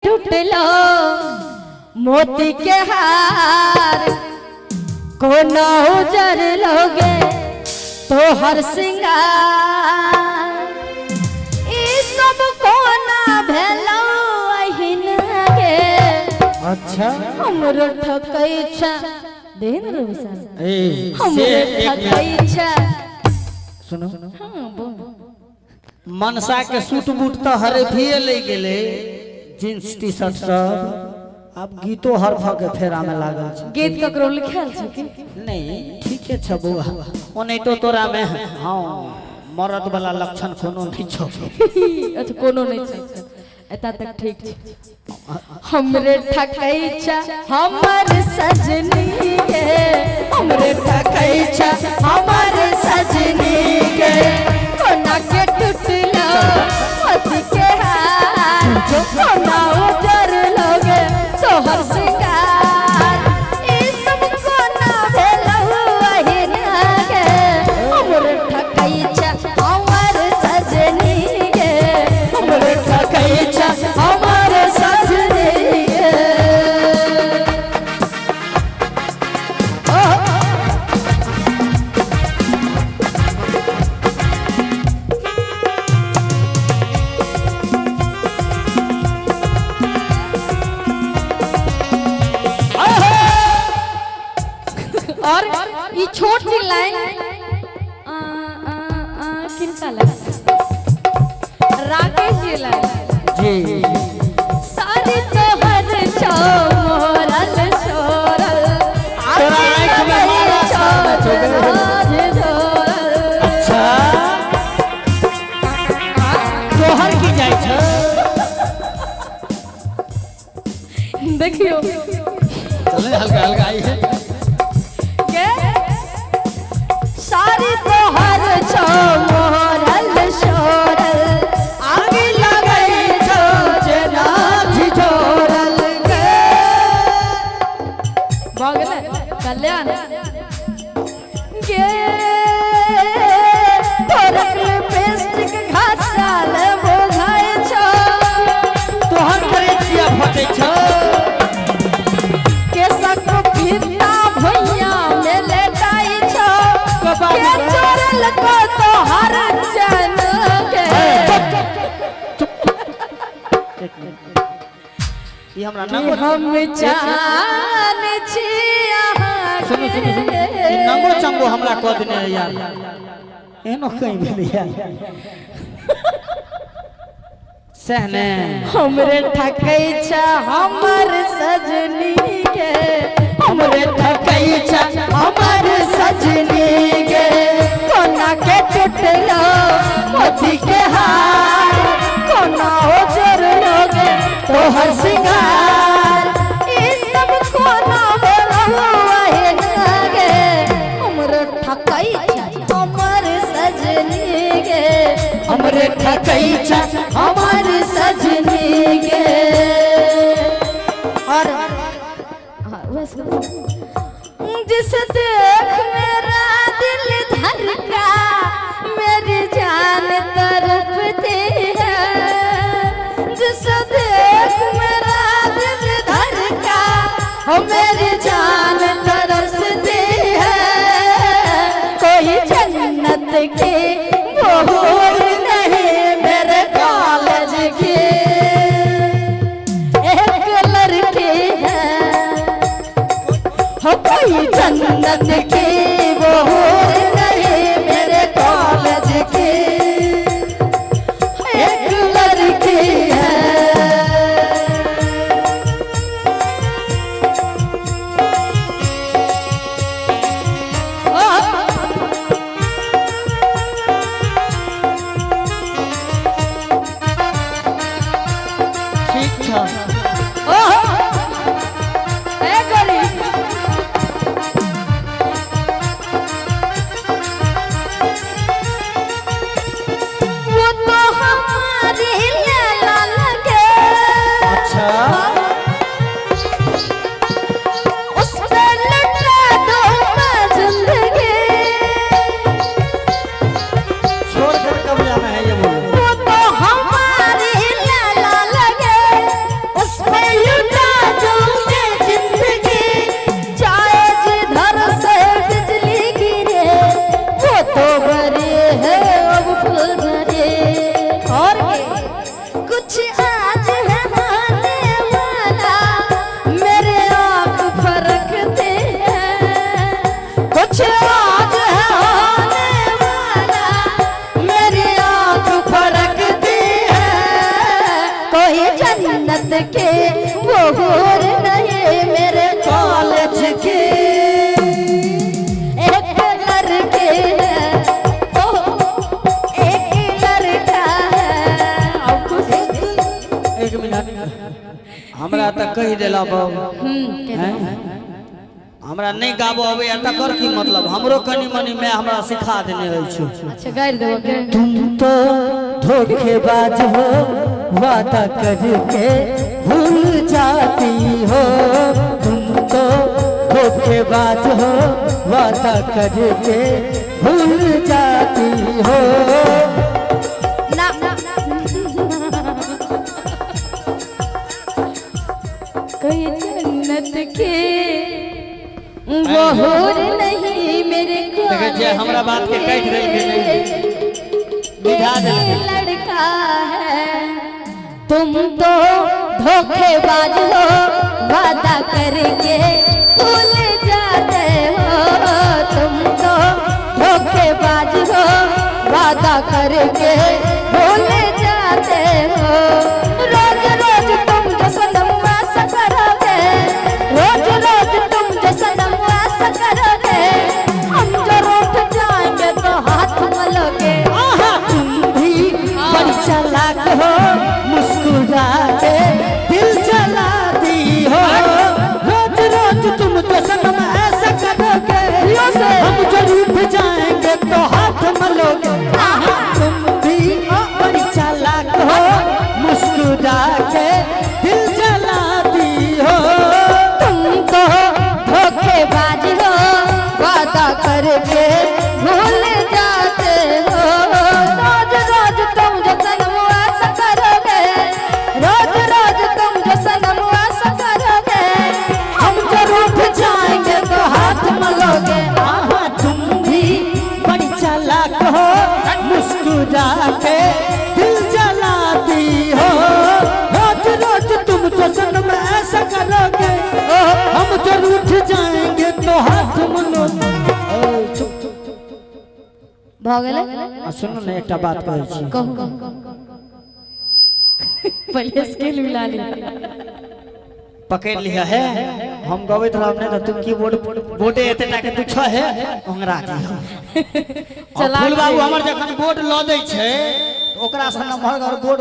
टूटलो मोती के हार, कोना उजर लोगे तोहर सिंगार। ई सब कोना भेलो अहिन गे। अच्छा। हमरो ठकै छ देन रे विशाल। ए हमरो से एक मिनट ठकै छ। सुनो। हाँ बोल। मनसा के सूट बूट तो हरेफिए ले गेले, जींस टी शर्ट सब। आब गीतो हरफ के फेरा में लागल छै। गीत ककरो लिखल छै की? नहीं, ठीके छ बौआ, ओनाहितो तोरा में हाँ मरद वाला लक्षण कोनो नहीं छौ। अच्छा, कोनो नहीं छै, एता तक ठीक छै। हमरे ठकै छ हमर सजनी के, हमरे ठकै छ हमर सजनी के, कोना के टूटलो मोती के हार, कोना उजर लोगे तोहर सिंगार। ई सब कोना भेलौ अहिना के, हमरे ठकै छ हमर सजनी के, हमरे ठकै छ हमर सजनी के। ओह, और ई छोट सी लाइन आ आ आ किनका लगा? राकेश जी लाइन। जी। सारी तोहर छौ मोरल सोरल, तोरा आँखि में मारा सारा छौ। अच्छा, तोहर की जाइ छ? देखियो। चले हल्का हल्का आई है। के सारी तोहर छौ मोरल सोरल, आगे लगै छौ जेना झिझोरल गे। भऽ गेलै कल्याण गे, तोरक लिपस्टिक घासल बुझाइ छौ। तोहर करे किया फटै छ? केसक फीता भुइयाँ में लेटाइ छौ। कबाब के चोरल को तोहर चैन के? एक मिनट, ई हमरा कि नंगो हम जान छी अहाँ। सुनू सुनू सुनू, ई नंगो चंगो हमरा कऽ देने है यार, एहनो कहीं भेलै यार? सएह ने। हमरे ठकै छ हमर सजनी के, हमरे ठकै छ हमर सजनी के, कोना के टूटलो मोती के हार, कोना उजर लोगे तोहर सिंगार। ई सब कोना भेलौ अहिना गे, हमरे ठकै छ हमर सजनी गे, हमरे ठकै छ हमर सजनी गे। और हाँ, बस। जिसे देख मेरा दिल धड़का, मेरी जान तड़पती है, जिसे देख मेरा दिल धड़का, हो मेरी जान तरसती है, कोई जन्नत की वो नहीं मेरे कॉलेज की एक लड़की है, हो कोई जन्नत की वो नहीं मेरे कॉलेज की एक लड़की है। ठीक छ। ओहो, ए गोरी, वो तो हमारी लैला लगे। अच्छा। उस पे लुटा दूं मैं जिंदगी। छोड़ कर कब जाना है ये बोलो। वो तो हमारी लैला लगे, उस जन्नत के वो हूर नहीं मेरे कॉलेज के। एक लड़के है, ओ, एक लड़का है। अब कुछ एक मिनट, हमरा तऽ कहि देला बाबू। हैं? हमरा नहि गाबऽ अबैया, तकर की मतलब? हमरो कनि मनि माय हमरा सिखा देने अछि। अच्छा, गारि देबो के। तुम तो धोखेबाज हो, वादा करके भूल जाती हो। तुम तो धोखेबाज हो, वादा करके भूल जाती हो। ना, कोई जन्नत के वो हूर नहीं मेरे। देखै छियै, हमरा बात के काटि देलकै, नहि बुझा देलकै। लड़का है। तुम तो धोखेबाज हो, वादा करके भूल जाते हो। तुम तो धोखेबाज हो, वादा करके भूल जाते हो। रोज रोज तुम जो सनम ऐसा करोगे, रोज रोज तुम जो सनम ऐसा करोगे, हम जो रूठ जाएंगे तो हाथ मलोगे। आहा, तुम भी बड़ी चालाक हो, मुस्कुरा के दिल जलाती हो। रोज रोज तुम तो सनम ऐसा करोगे, हम जो रूठ जाएंगे तो हाथ मलोगे। आहा, तुम भी बड़ी चालाक हो, मुस्कुरा के दिल जलाती हो। तुम तो धोखेबाज हो, वादा करके भूल जाते हो। रोज रोज तुम जो सनम ऐसा करोगे, रोज रोज तुम जो सनम ऐसा करोगे, हम जो रूठ जाएंगे तो हाथ मलोगे। आहा, तुम भी बड़ी चालाक हो, मुस्कुरा के दिल जलाती हो। रोज रोज तुम जो सनम ऐसा करोगे, हम जो रूठ जाएंगे तो हाथ मलोगे। चुप चुप। भऽ गेलै। आ सुनू ने, एकटा बात कहै छी। कहू, पहिले स्केल मिला ली। पकड़ि लिह है, हम गबैत रहब नहि तऽ तू कीबोर्ड बोर्डे एते टा के तू छ है ओंगरा दिह। चला। फूल बाबू हमर जखन बोर्ड लऽ दै छै तऽ ओकरा सँ नमहर बोर्ड।